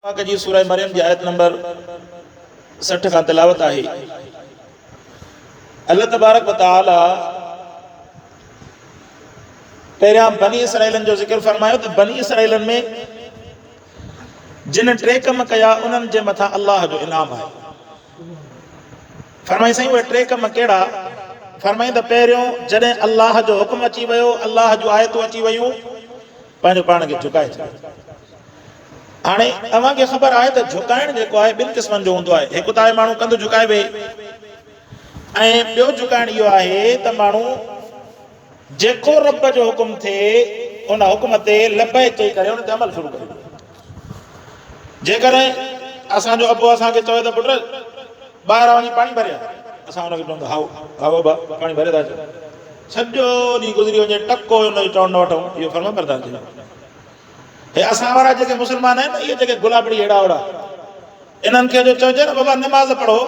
پاڪ جي سوره مريم جي آيت نمبر 60 کان تلاوت آهي. الله تبارڪ وتعالي پهريان بني اسرائيلن جو ذڪر فرمايو ته بني اسرائيلن ۾ جن ٽي ڪم ڪيا انهن جي مٿان الله جو انعام آهي. فرمائي سائين اهي ٽي ڪم ڪهڙا؟ فرمائي ته پهريون جڏهن الله جو حڪم اچي ويو، الله جون آيتون اچي ويون، پنهنجو پاڻ کي جهڪائي ڇڏيو. هاڻي اوهان کي خبر آهي ته جهڪائڻ جيڪو آهي ٻن قسمن جو هوندو آهي. هڪ ته آهي ماڻهو ڪنڌ جهڪائي ويهي ۽ ٻيو جهڪائڻ اهو آهي ته ماڻهو جيڪو رب جو حڪم ٿئي ان حڪم تي لبيڪ چئي ڪري ان تي عمل شروع ڪري ڏي. جيڪڏهن اسان جو ابو اسان کي چوي ته پٽ ٻاهران وڃي پاڻي ڀري آ، اسان ان کي چئون ته هائو هائو ابا پاڻي ڀري ٿا اچون. سڄو ڏينهن گذري وڃي ٽڪو ان جو چوڻ نه وٺون، اهو فرمانبردار ٿي ويو. هي اسان وارا جيڪي مسلمان آهن نه اهي جيڪي گلابڙي هيڙا هوڙا انهن کي جو چئجي نه بابا نماز پڙهو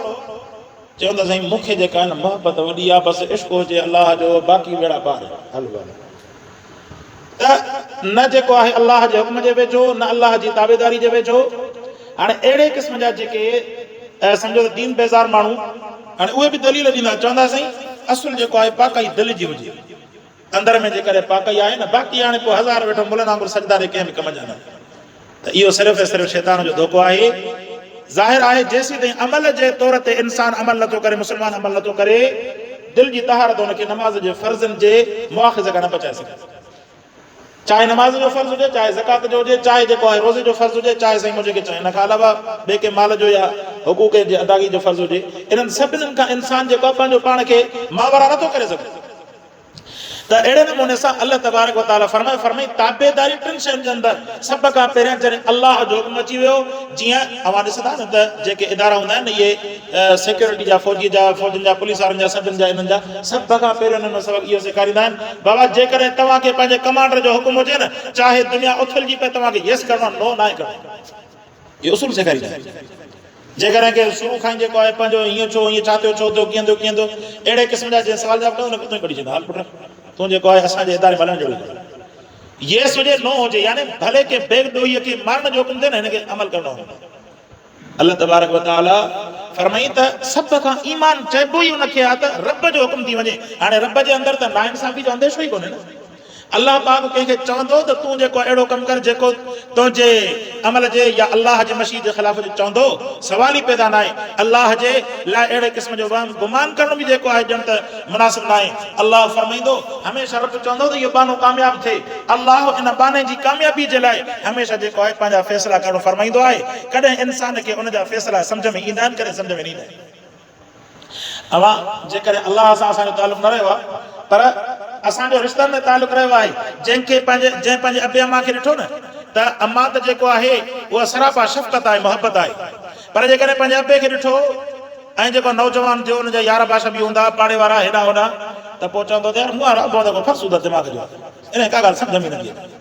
چون ته سائين مون کي جيڪا آهي نه محبت وڏي آهي بس عشق هجي الله جو باقي ويڙا پار هل بابا ته نه جيڪو آهي الله جي حڪم جي ويجهو نه الله جي تابعداري جي ويجهو. هاڻي اهڙي قسم جا جيڪي سمجهو ته دين بيزار ماڻهو هاڻي اهي به دليل ڏيندا چوندا سائين اصل جيڪو آهي پاڪائي دل جي هجي اندر ۾ جيڪڏهن پاڪائي آهي نه باقي هاڻي پوء هزار ويٺو ملن وانگر سجدا ڏي ڪنهن به ڪم جا نه ته اهو صرف ۽ صرف شيطان جو ڌوڪو آهي. ظاهر آهي جيسيتائين عمل جي طور تي انسان عمل نٿو ڪري، مسلمان عمل نٿو ڪري، دل جي طهارت ان کي نماز جي فرضن جي مؤاخذي کان نه بچائي سگهندي. چاهي نماز جو فرض هجي، چاهي زڪوات جو هجي، چاهي جيڪو آهي روزي جو فرض هجي، چاهي سائين منهنجي کي چاهي ان کان علاوه ٻئي ڪنهن مال جو يا حقوق جي ادائگي جو فرض هجي، انهن سڀني کان انسان جيڪو آهي پنهنجو پاڻ کي ماورا نٿو ڪري سگهي. ته اهڙي نموني سان الله تبارڪ و تعالي فرمايو، فرمائي تابعداري ٽن شين جي اندر سڀ کان پهريان جڏهن الله جو حڪم اچي ويو جيئن اوهان ڏسندا نه ته جيڪي ادارا هوندا آهن اهي سيڪيورٽي جا فوجي جا فوجن جا پوليس وارن جا سڀن جا انهن جا سڀ کان پهريون انهن ۾ سبق اهو سيکاريندا آهن بابا جيڪڏهن توهان کي پنهنجي ڪمانڊر جو حڪم هجي نه چاهي دنيا اٿلجي پئي توهان کي يس ڪرڻو آهي نو ناهي ڪرڻو. اهو اصول سيکاريندا آهن. جيڪڏهن ڪنهن شروع کان ئي جيڪو آهي پنهنجو هيئن ڇو هيئن ڇا ٿيو ڇو ٿيو ڪيئن ٿيو ڪيئن ٿيو اهڙي قسم جا جنهن سوال جواب ڪندو ان کي اتان ئي ڪڍي ڇڏيندا هل پٽ تون جيڪو آهي اسان جي اداري ۾ هلڻ جهڙو ئي ڪونهي. يس هجي نو هجي يعني ڀلي ڪنهن بي ڏوهي کي مارڻ جو حڪم ٿئي نه هن کي عمل ڪرڻو هوندو. الله تبارڪ وتعالي فرمائي ته سڀ کان ايمان چئبو ئي ان کي آهي ته رب جو حڪم ٿي وڃي. هاڻي رب جي اندر ته ناانصافي جو انديشو ئي ڪونهي نه. الله پاڪ ڪنهن کي چوندو ته تون جيڪو اهڙو ڪم ڪر جيڪو تنهنجي عمل جي يا الله جي مشيت جي خلاف هجي چوندو سوال ئي پيدا ناهي الله جي لاء اهڙي قسم جو وهم گمان ڪرڻ به جيڪو آهي ڄڻ ته مناسب ناهي الله فرمائيندو هميشه رب چوندو ته اهو ٻانهو ڪامياب ٿئي الله ان ٻانهي جي ڪاميابي جي لاء هميشه جيڪو آهي پنهنجا فيصلا ڪرڻ فرمائيندو آهي ڪڏهن انسان کي ان جا فيصلا سمجهه ۾ ايندا آهن ڪڏهن سمجهه ۾ نه ايندا آهن. اوهان جيڪڏهن الله سان اسان جو تعلق نه رهيو آهي پر اسان جو رشتن ۾ تعلق رهيو آهي جنهن کي پنهنجي جنهن پنهنجي ابي امان کي ڏٺو نه ته امان ته جيڪو آهي اها سراپا شفقت آهي محبت آهي پر جيڪڏهن پنهنجي ابي کي ڏٺو ۽ جيڪو نوجوان ٿيو ان جا يار باشا به هوندا پاڙي وارا هيڏانهن هوڏانهن ته پوء چوندو ته يار مون وارو ابو ته ڪو فرسوده دماغ جو آهي ان کي ڪا ڳالهه سمجهه ۾ نٿي اچي.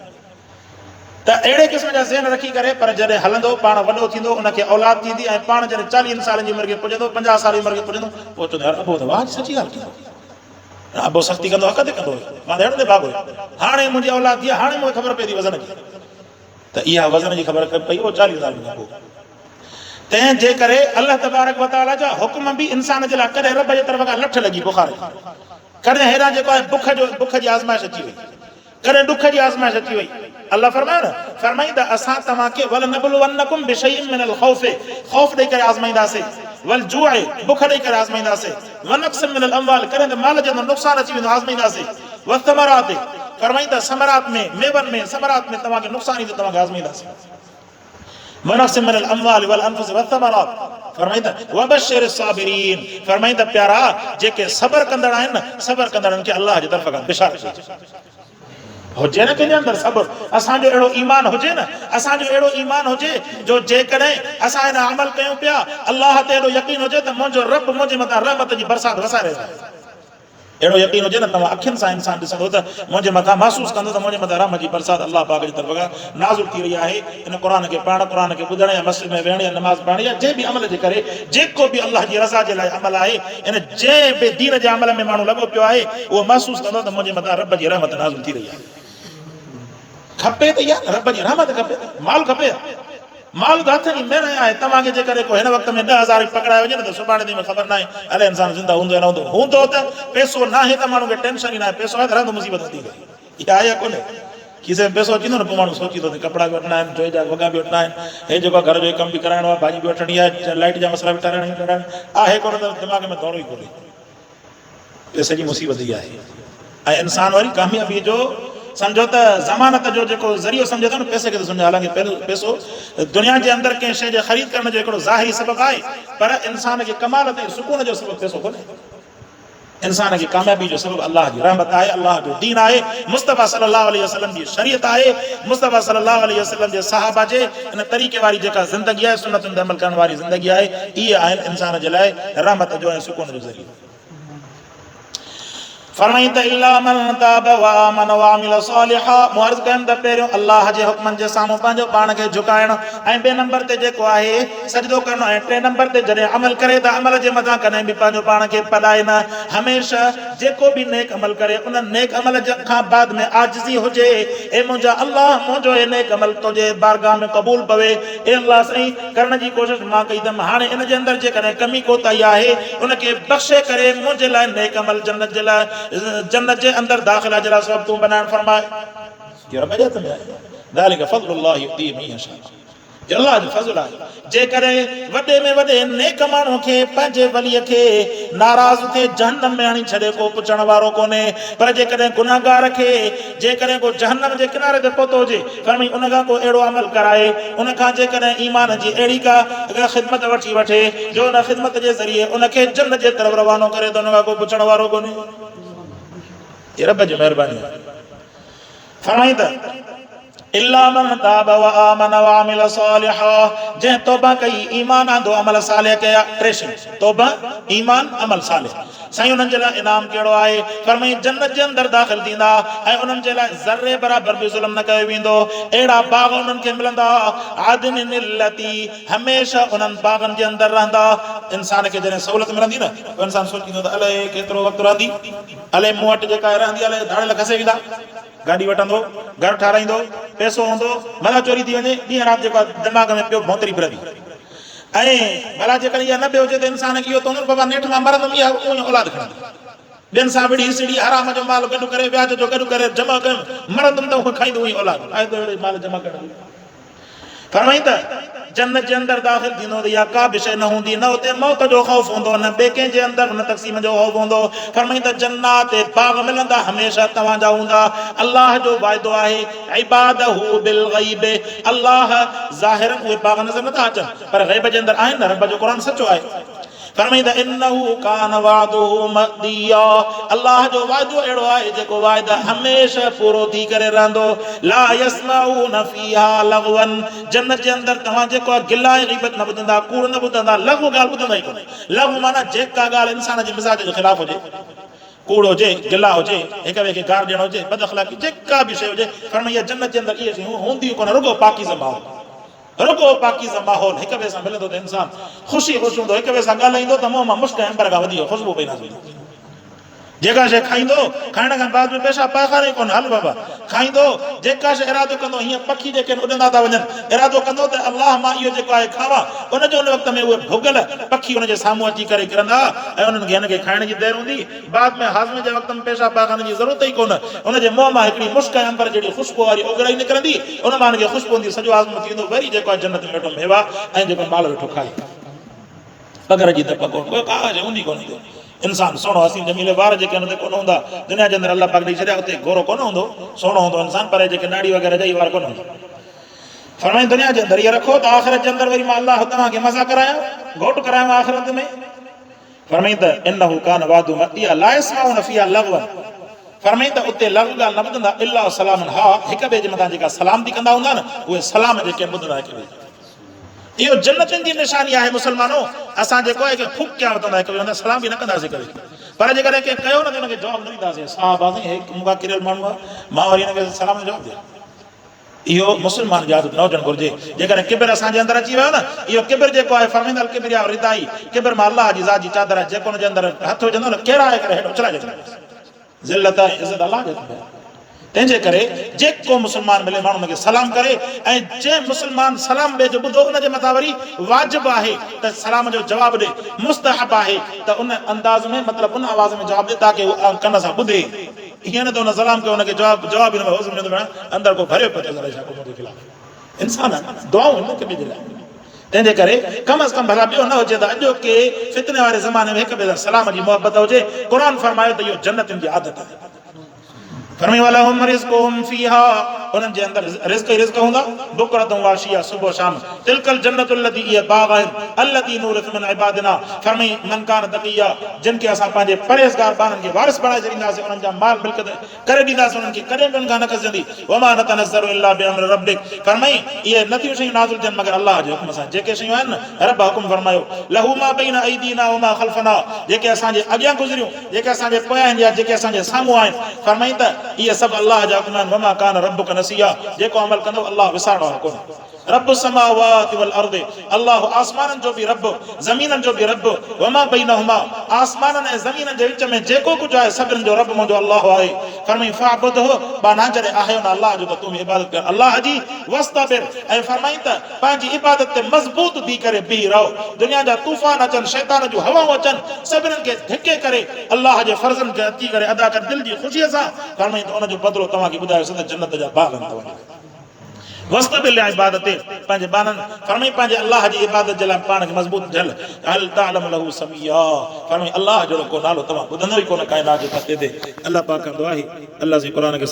ته اهڙي قسم جا ذهن رکي ڪري پر جڏهن هلندو پاڻ وڏو ٿيندو ان کي اولاد ٿيندي ۽ پاڻ جڏهن چاليهن سالن جي عمر کي پڄندو پنجاهه سال جي عمر کي پڄندو پوء چوندو يار ابو ته واهه جي سچي ڳالهه ڪئي ابو سختي ڪندو حق تي ڪندو هيو مان ته اهڙو نڀاڳو هيو هاڻي منهنجي اولاد ٿي هاڻي مون کي خبر پئي ٿي وزن جي ته اها وزن جي خبر پئي اهو چاليهن سالن کان پوء تنهن جي ڪري الله تبارڪ وتعاليٰ جا حڪم به انسان جي لاء ڪڏهن رب جي طرف کان لٺ لڳي بخار جي ڪڏهن هيڏانهن جيڪو آهي بک جو بک جي آزمائش اچي وئي ڪڏهن ڏک جي آزمائش اچي وئي. الله فرمايو نه، فرمائين ته اسان توهان کي ولنبلونڪم بشيء من الخوف خوف ڏئي ڪري آزمائينداسين، والجوع بک ڏئي ڪري آزمائينداسين، ونقص من الاموال ڪڏهن ته مال جي اندر نقصان اچي ويندو آزمائينداسين، والثمرات فرمائين ته ثمرات ۾ ميون ۾ ثمرات ۾ توهان کي نقصان ايندو توهان کي آزمائينداسين. ونقص من الاموال والانفس والثمرات فرمائين ته وبشر الصابرين فرمائين ته پيارا جيڪي صبر ڪندڙ آهن نه صبر ڪندڙن کي الله جي طرف کان بشارت ڏجي. هجي نه ڪنهن جي اندر صبر اسان جو اهڙو ايمان هجي نه اسان جو اهڙو ايمان هجي جو جيڪڏهن اسان هن عمل ڪيون پيا الله تي اهڙو يقين هجي ته منهنجو رب منهنجي مٿان رحمت جي برسات وسائي رهيو آهي. اهڙو يقين هجي نه توهان اکين سان انسان ڏسندو ته منهنجي مٿان محسوس ڪندو ته منهنجي مٿان رحمت جي برسات الله پاڪ جي طرف کان نازل ٿي رهي آهي. ان قرآن کي پڙهڻ، قرآن کي ٻڌڻ يا مسجد ۾ ويهڻ يا نماز پڙهڻ يا جنهن به عمل جي ڪري جيڪو به الله جي رضا جي لاء عمل آهي ان جنهن به دين جي عمل ۾ ماڻهو لڳو پيو آهي اهو محسوس ڪندو ته منهنجي مٿان رب جي رحمت نازل ٿي رهي آهي. کپي ته يار رب جي رحمت کپي مال کپي. مال ته هٿن جي مير آهي. توهان کي جيڪڏهن ڪو هن وقت ۾ 10,000 به پڪڙائي وڃي نه ته سڀاڻي تائين به خبر ناهي الائي انسان زنده هوندو يا نه هوندو. هوندو ته پئسو ناهي ته ماڻهو کي ٽينشن ئي ناهي، پئسو آهي ته رهندو مصيبت وڌيڪ آهي. اها آهي يا ڪونهي؟ کيسي ۾ پئسو اچي ويندو نه پوء ماڻهو سوچيندو ته ڪپڙا به وٺڻا آهن، جوئي جا وڳا به وٺڻا آهن، هي جيڪو آهي گهر جو هي ڪم به ڪرائڻو آهي، ڀاڄي به وٺڻي آهي، لائيٽ جا مسئلا به ٺهرائڻا آهن. آهي ڪونه ته دماغ ۾ دورو ئي ڪونهي. پئسي جي مصيبت اها آهي ۽ انسان وري ڪاميابي جو سمجهو ته ضمانت جو جيڪو ذريعو سمجهي ٿو نه پئسي کي ٿو سمجهي، حالانڪه پئسو دنيا جي اندر ڪنهن شيء جي خريد ڪرڻ جو هڪڙو ظاهري سبب آهي، پر انسان کي ڪمال تائين سڪون جو سبب پئسو ڪونهي. انسان کي ڪاميابي جو سبب الله جي رحمت آهي، الله جو دين آهي، مصطفيٰ صلي الله عليه وسلم جي شريعت آهي، مصطفيٰ صلي الله عليه وسلم جي صحابه جي ان طريقي واري جيڪا زندگي آهي، سنتن تي عمل ڪرڻ واري زندگي آهي، اهي آهن انسان جي لاء رحمت جو ۽ سڪون جو ذريعو. فرمائين ته الا من تاب وآمن وعمل صالحا. مون عرض ڪيم ته پهريون الله جي حڪمن جي سامهون پنهنجو پاڻ کي جهڪائڻ ۽ ٻئي نمبر تي جيڪو آهي سجدو ڪرڻ ۽ ٽئين نمبر تي جڏهن عمل ڪري ته عمل جي مٿان ڪڏهن به پنهنجو پاڻ کي پڏائي نه، هميشه جيڪو به نيڪ عمل ڪري ان نيڪ عمل کان بعد ۾ عاجزي هجي، اي منهنجا الله منهنجو هي نيڪ عمل تنهنجي بارگاهه ۾ قبول پوي، اي الله سائين ڪرڻ جي ڪوشش مان ڪئي اٿم، هاڻي ان جي اندر جيڪڏهن ڪمي ڪوتاهي آهي ان کي بخشي ڪري منهنجي لاء نيڪ عمل جنت جي لاء جنت جي اندر داخلا جي لاء سبب تون بنائڻ فرماء. اهو رب جي هٿ ۾ آهي. ذلڪ فضل الله يؤتيه من يشاء. اهو الله جو فضل آهي. جيڪڏهن وڏي ۾ وڏي نيڪ ماڻهو کي پنهنجي ولي کي ناراض ٿي جهنم ۾ هڻي ڇڏي ڪو پڇڻ وارو ڪونهي، پر جيڪڏهن گنهگار کي جيڪڏهن ڪو جهنم جي ڪناري تي پهتو هجي، فرمائي ان کان ڪو اهڙو عمل ڪرائي، ان کان جيڪڏهن ايمان جي اهڙي ڪا خدمت وٺي وٺي، جو ان خدمت جي ذريعي ان کي جنت جي طرف روانو ڪري ته ان کان ڪو پڇڻ وارو ڪونهي. هي رب جي مهرباني آهي. فرمائي ته الا من تاب وآمن وعمل صالحا، جنهن توبه ڪئي، ايمان آندو، عمل صالح ڪيا. ٽي شيون، توبه، ايمان، عمل صالح. سائين انهن جي لاء انعام ڪهڙو آهي؟ فرمائين جنت جي اندر داخل ٿيندا ۽ انهن جي لاء ذري برابر به ظلم نه ڪيو ويندو. اهڙا باغ انهن کي ملندا، عدن التي، هميشه انهن باغن جي اندر رهندا. انسان کي جڏهن سهولت ملندي نه پوء انسان سوچيندو ته الائي ڪيترو وقت رهندي، الائي مون وٽ جيڪا رهندي الائي ڌاڙيل کسي ويندا. گاڏي وٺندو، گهر ٺاراهيندو، پئسو هوندو، ڀلا چوري ٿي وڃي، ڏينهن رات جيڪو آهي دماغ ۾ پيو ڀونتري ڦرندي. ۽ ڀلا جيڪڏهن اها نه به هجي ته انسان کي اهو ته هوندو نه بابا نيٺ مان مرندم اها اونهي اولاد کڻندي. ٻين سان وڙهي سڙهي حرام جو مال گڏ ڪري وياج جو گڏ ڪري جمع ڪيم مرندم ته اهو کائيندو اونهي اولاد. فائدو اهڙي مال جمع ڪرڻ جو. فرمائين ته جنت جي اندر داخل ٿيندو ته اها ڪا به شيء نه هوندي، نه اتي موت جو خوف هوندو، نه ٻئي ڪنهن جي اندر ان تقسيم جو خوف هوندو. فرمائين ته جنات باغ ملندا هميشه توهان جا هوندا. الله جو وعدو آهي عباده بالغيب، الله ظاهرا اهي باغ نظر نٿا اچن پر غيب جي اندر آهن نه، رب جو قرآن سچو آهي. فرمائين ته انه ڪان وعده مأتيا، الله جو وعدو اهڙو آهي جيڪو وعده هميشه پورو ٿي ڪري رهندو. لا يسمعون فيها لغوا، جنت جي اندر توهان جيڪو آهي گلا ۽ غيبت نه ٻڌندا، ڪوڙ نه ٻڌندا، لغو ڳالهه ٻڌندا ئي ڪونه. لغو معنيٰ جيڪا ڳالهه انسان جي مزاج جي خلاف هجي، ڪوڙ هجي، گلا هجي، هڪ ٻئي کي گار ڏيڻ هجي، بد اخلاقي جيڪا به شيء هجي، فرمائي جنت جي اندر اهي شيون هونديون ڪونه، رڳو پاڪيزه ماحول. رڳو پاڪيزه ماحول، هڪ ٻئي سان ملندو ته انسان خوش ئي خوش هوندو، هڪ ٻئي سان ڳالهائيندو ته منهن مان مشڪ ۽ عنبر کان وڌيڪ خوشبو پئي نازل ٿيندي. جيڪا شيء کائيندو، کائڻ کان بعد ۾ پيشاب پاخانو ئي ڪونه، هل بابا، کائيندو، جيڪا شيء ارادو ڪندو، هيئن پکي جيڪي آهن اڏندا ٿا وڃن، ارادو ڪندو ته الله مان اهو جيڪو آهي کاوان، ان جو ان وقت ۾ اهي ڀڳل پکي ان جي سامهون اچي ڪري ڪرندا ۽ انهن کي هن کي کائڻ جي دير هوندي، بعد ۾ هاضمي جي وقت ۾ پيشاب پاخاني جي ضرورت ئي ڪونه، ان جي منهن مان هڪڙي مشڪ ۽ عنبر جهڙي خوشبوء واري اوگهڙائي نڪرندي، ان مان هن کي خوشبو ايندي، سڄو هاضمو ٿي ويندو، وري جيڪو آهي جنت ۾ ويٺو ميوا ۽ جيڪو مال ويٺو کائي. پگهر جي ڌپ ڪونه، ڪو ڪا شيء هوندي ڪونه اتي. انسان سهڻو حسين جميل وار جيڪي آهن اتي ڪونه هوندا، دنيا جي اندر الله پاڪ ڏئي ڇڏيا، اتي گورو ڪونه هوندو، سهڻو هوندو انسان، پر جيڪي ڏاڙهي وغيره جا اهي وار ڪونه هوندا. فرمائين دنيا جي اندر اهي رکو ته آخرت جي اندر وري مان الله توهان کي مزا ڪرايان، گهوٽ ڪرايان آخرت ۾. فرمائين ته انه ڪان وعده مأتيا لا يسمعون فيها لغوا، فرمائين ته اتي لغو ڳالهه نه ٻڌندا الا سلام، ها هڪ ٻئي جي مٿان جيڪا سلامتي ڪندا هوندا نه اهي سلام جيڪي ٻڌندا هڪ ٻئي جي. اهو جنتين جي نشاني آهي مسلمانو، اسان جيڪو آهي ڪي ڦوڪ ڪيا وتندا هڪ ٻئي مٿان سلام به نه ڪنداسين ڪڏهن، پر جيڪڏهن ڪنهن ڪيو نه ته ان کي جواب نه ڏينداسين، صاحب آ سائين هي مون کان ڪريل ماڻهو آهي مان وري هن کي سلام جو جواب ڏيان. اهو مسلمان جي عادت نه هجڻ گهرجي. جيڪڏهن ڪبر اسان جي اندر اچي ويو نه، اهو ڪبر جيڪو آهي فرمائيندا الڪبرياء ردائي، ڪبر مان الله جي ذات جي چادر آهي، جيڪو ان جي اندر هٿ وجهندو نه ڪيرائي ڪري هيٺ اڇلائي ڇڏيندو. ذلت ۽ عزت الله جي هٿ ۾ آهي. تنهن جي ڪري جيڪو مسلمان ملي ماڻهو ان کي سلام ڪري ۽ جنهن مسلمان سلام ٻئي جو ٻڌو ان جي مٿان وري واجب آهي ته سلام جو جواب ڏي، مستحب آهي ته ان انداز ۾ مطلب ان آواز ۾ جواب ڏي تاڪه هو ڪن سان ٻڌي، ائين نه ته ان سلام ڪيو ان کي جواب جواب ئي نه مليو هو سمجهندو ڀيڻا اندر ڪو ڀريو پيو اٿس الائي ڇا ڪو منهنجي خلاف. انسان آهن دعائون آهن نه هڪ ٻئي جي لاء. تنهن جي ڪري ڪم از ڪم ڀلا ٻيو نه هجي ته اڄوڪي فتني واري زماني ۾ هڪ ٻئي سان سلام جي محبت هجي، قرآن فرمايو ته اهو جنتين جي عادت آهي. فرمايو ولهم رزقهم فيها انهن جي اندر رزق ئي رزق هوندا بڪرة وعشيا صبح شام تلک الجنة التي اهي باغ آهن التي نورث من عبادنا فرمائي من ڪان تقيا جن کي اسان پنهنجي پرهيزگار ٻانهن کي وارث بڻائي ڇڏينداسين انهن جا مال ملڪيت ڪري ڏينداسين انهن کي ڪڏهن به انهن کان نه کسجندي وما نتنزل الا بامر ربک فرمائي اهي نه ٿيون شيون نازل ٿين مگر الله جي حڪم سان جيڪي شيون آهن رب حڪم فرمايو له ما بين ايدينا وما خلفنا جيڪي اسان جي اڳيان گذريون جيڪي اسان جي پويان آهن يا جيڪي اسان جي سامهون آهن، فرمائين ته، اهي سڀ الله جا حڪم آهن، وما ڪان ربک نسيا، جيڪو عمل ڪندو الله وسارڻ وارو ڪونهي. رب السماوات والارض، الله آسمانن جو به رب، زمينن جو به رب، وما بينهما، آسمانن ۽ زمينن جي وچ ۾ جيڪو ڪجهه آهي سڀني جو رب منهنجو الله آهي. فرمائين فاعبده، ٻانها جڏهن آهي ان الله جو ته تون به عبادت ڪر الله جي، واصطبر، ۽ فرمائين ته، پنهنجي عبادت تي مضبوط ٿي ڪري بيهي رهو. دنيا جا طوفان اچن، شيطان جون هوائون اچن، سڀنن کي ڌڪي ڪري الله جي فرضن کي اچي ڪري ادا ڪر دل جي خوشيء سان. فرمائين ته ان جو بدلو توهان کي ٻڌايوسين ته جنت جا باغ آهن توهان جي لاء. واصطبر لعبادته پنهنجي ٻانهن فرمائين پنهنجي الله جي عبادت جي لاء پاڻ کي مضبوط جهل. هل تعلم له سميا فرمائين الله جهڙو ڪو نالو توهان ٻڌندو ئي ڪونه ڪائنات جي تختي تي. الله پاڪ کان دعا آهي الله سائين قرآن کي.